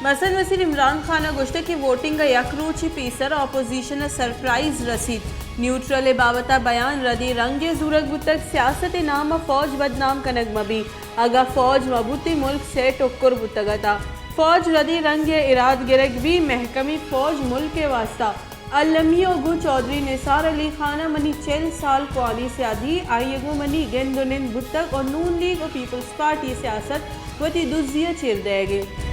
مزن وزیر عمران خان ءَ گوشتگ کہ ووٹنگ ءَ یک روچے پیسر اپوزیشن ءَ سرپرائز رسیت، نیوٹرل ءِ بابت ءَ بیان ردیں رنگے ءَ زورگ بوتگ، سیاست ءِ نام ءَ فوج بدنام کنگ مہ بیت، اگاں فوج مہ بوتیں ملک سئے ٹکر بوتگ اتاں، فوج ردیں رنگے ءَ اراد گرگ بیت، محکمیں فوج ملک ءِ واستہ المی ءُ گوں چوہدری نثار علی خان ءَ منی چل سال کوہنیں سیادی، آئی ءَ گوں منی گند ءُ نند بوتگ ءُ نون لیگ ءُ پیپلز پارٹی ءِ سیاست وتی دزی ءَ چیر دئیگ اِنت۔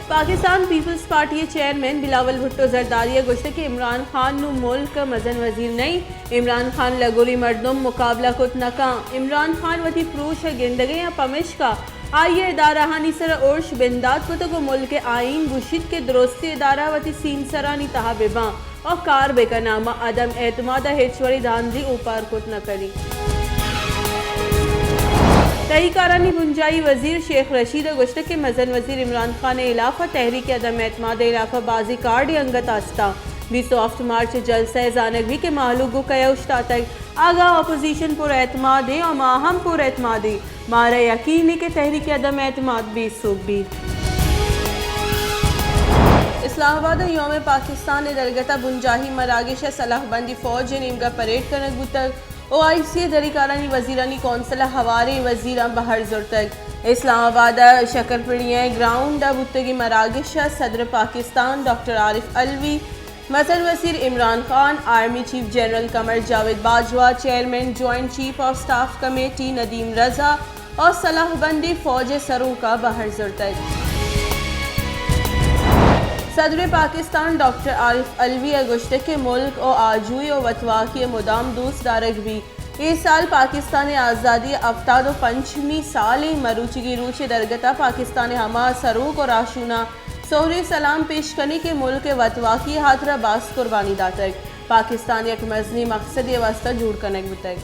پاکستان پیپلز پارٹی ءِ چیئرمین بلاول بھٹو زرداری ءَ گوشتگ کہ عمران خان نوں ملک ءِ مزن وزیر نہ اِنت، عمران خان لگوری مردم مقابلہ کت نہ کنت، عمران خان وتی پروش ءَ گندگ ءَ اِنت، پمیشکا آئی ءَ ادارہانی سر ءَ ارش بندات کتگ ءُ ملک ءِ آئین گوشیت کہ درستیں ادارہ وتی سیمسرانی تہا بہ باں ءُ کار بہ کناں، ما عدم اعتماد ءَ ہچ وڑیں دھاندلی اوپار کت نہ کنیں۔ تہی کارانی بنجاہی وزیر شیخ رشید ءَ گوشتگ کہ مزن وزیر عمران خان ءِ ہلاف ءَ تحریک عدم اعتماد ءِ ہلاف ءَ بازیں کارڈے انگت است اَنت، بیست ءُ ہفت مارچ ءِ جلسہ ءَ زانگ بیت کہ مہلوک گوں کئے اوشتاتگ، اگاں اپوزیشن پر اعتماد اِنت ءُ ما ہم پر اعتماد ایں، مارا یقین اِنت کہ تحریک عدم اعتماد بے سوب بیت۔ اسلام آباد ءَ یوم پاکستان ءِ درگت ءَ بنجاہی مراگش ءَ سلاہ بندی فوج ءِ نیمگ ءَ پریڈ کنگ بوتگ، او آئی سی ءِ دری کارانی وزیرانی کونسل ءَ ہواریں وزیراں بہر زرتگ۔ اسلام آباد ءِ شکرپڑی ءِ گراؤنڈ ءَ بوتگیں مراگش ءَ صدر پاکستان ڈاکٹر عارف علوی، مزن وزیر Imran Khan, army chief general Qamar Javed Bajwa, chairman joint chief of staff committee Nadeem Raza ءُ سلاہ بندیں فوج ءِ سروکاں بہر زرتگ۔ صدر پاکستان ڈاکٹر عارف علوی ءَ گوشتگ کہ ملک ءِ آجوئی ءُ وتواکی ءَ مدام دوست دارگ بیت۔ اے سال پاکستان ءِ آزادی ءِ ہفتاد ءُ پنچمی سال اِنت، مروچیگیں روچ ءِ درگت ءَ پاکستان ءِ ہما سروک ءُ راہشوناں سہریں سلام پیش کنیں کہ ملک ءِ وتواکی ءِ ہاترا باز قربانی داتگ۔ پاکستان یک مزنیں مقصدے ءِ واستہ جوڑ کنگ بوتگ۔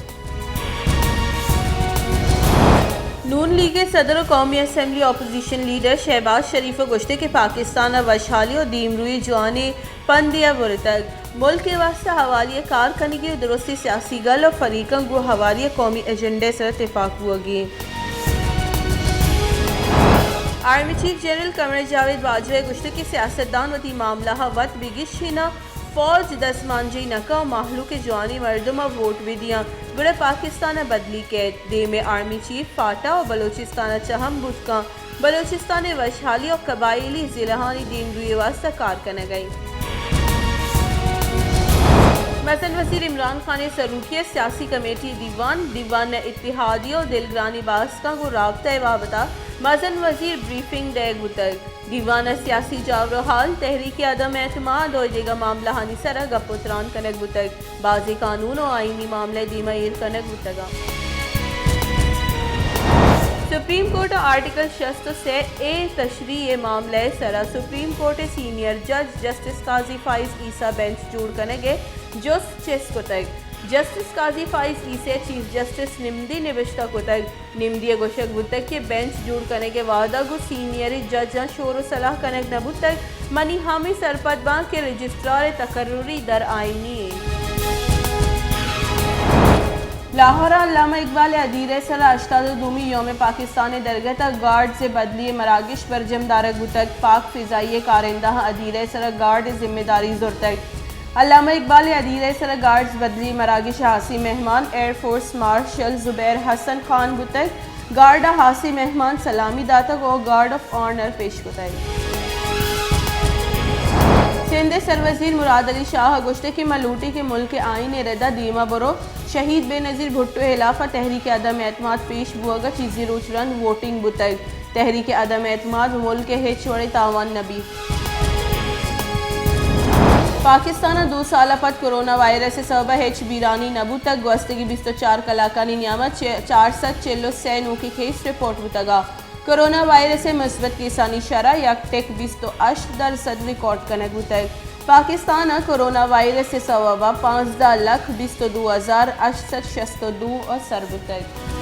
نون لیگ ءِ صدر ءُ قومی اسمبلی اپوزیشن لیڈر شہباز شریف ءَ گوشتگ کہ پاکستان ءَ وشحالی ءُ دیمروئی جوانیں پندے ءَ برتگ۔ ملک ءِ واستہ ہواری ءَ کار کنگی ءُ درستیں سیاسی گل ءُ فریقاں گوں ہواری ءَ قومی ایجنڈا ءِ سر ءَ تپاک بوگی اِنت۔ Army chief general Qamar Javed باجوہ ءَ گوشتگ کہ سیاستدان وتی معاملہ ءَ وت بہ گیشیناں، فوج دزمانجنی نہ کنت، مہلوک ءِ جوانیں مردم ءَ ووٹ بہ دیاں، گڑا پاکستان ءَ بدلی کیت۔ دیم ءَ آرمی چیف فاٹا ءُ بلوچستان ءَ چہ ہم بوت کنت۔ بلوچستان ءِ وشحالی ءُ قبائلی ضلعانی دیمروئی ءِ واستہ کار کنگ ءَ اِنت۔ مزن وزیر عمران خان ءِ سروکی ءَ سیاسی کمیٹی دیوان، دیوان ءَ اتحادی ءُ دلگرانی باسکاں گوں رابطہ ءِ بابت ءَ مزن وزیر بریفنگ دئیگ بوتگ۔ دیوان ءَ سیاسی جاور ءُ حال، تحریک عدم اعتماد ءُ دگہ معاملہانی سر ءَ گپ ءُ تران کنگ بوتگ۔ بازیں قانون ءُ آئینی معاملہ دیما ایر کنگ بوتگ اَنت۔ سپریم کورٹ ءِ آرٹیکل شست ءُ سے اے تشریح ءِ معاملہ ءِ سرا سپریم کورٹ ءِ سینئر جج جسٹس قاضی فائز عیسی بینچ جوڑ کنگ ءِ جست چست کتگ۔ جسٹس قاضی فائز عیسی ءَ چیف جسٹس نمدی نبشتہ کتگ۔ نمدی ءَ گوشگ بوتگ کہ بینچ جوڑ کنگ ءِ وہدا گوں سینئریں ججاں شور ءُ سلاہ کنگ نہ بوتگ، منی ہمے سرپد باں کہ رجسٹرار ءِ تقرری در آئینی اِنت۔ لاہور ءَ علامہ اقبال ءِ ادیرہ ءِ سرا ہشتاد ءُ دومی یوم پاکستان ءِ درگت ءَ گارڈز ءِ بدلی ءِ مراگش برجم دارگ بوتگ۔ پاک فضائیہ کارندہاں ادیرہ ءِ سرا گارڈ ءِ ذمہ داری زرتگ۔ علامہ اقبال ءِ ادیرہ ءِ سرا گارڈز بدلی مراگش ءِ ہاسیں مہمان ایئر فورس مارشل زبیر حسن خان بوتگ۔ گارڈ ءَ ہاسیں مہمان سلامی داتگ ءُ گارڈ آف آنر پیش کتگ۔ سندھ ءِ سروزیر مراد علی شاہ ءَ گوشتگ کہ ما لوٹیں کہ ملک ءِ آئین ءِ رد ءَ دیما برو۔ شہید بے نظیر بھٹو ءِ ہلاف ءَ تحریک عدم اعتماد پیش بوگ ءَ چیزے روچ رند ووٹنگ بوتگ۔ تحریک عدم اعتماد ملک ءِ ہچ وڑیں تاوان نہ بیت۔ پاکستان ءَ دو سال ءَ پد کرونا وائرس ءِ سبب ءَ ہچ بیرانی نہ بوتگ۔ گوستگیں بیست ءُ چار کلاکانی نیام ءَ چ-، چار سد چل ءُ سے نوکیں کیس رپورٹ بوتگ ءُ کرونا وائرس ءِ مثبت کیسانی شرح یک ٹک بیست ءُ ہشت درسد ریکارڈ کنگ بوتگ۔ پاکستان ءَ کرونا وائرس ءِ سوب ءَ پانزدہ لکھ بیست ءُ دو ہزار ہشت سد شست ءُ دو ءَ سر بوتگ۔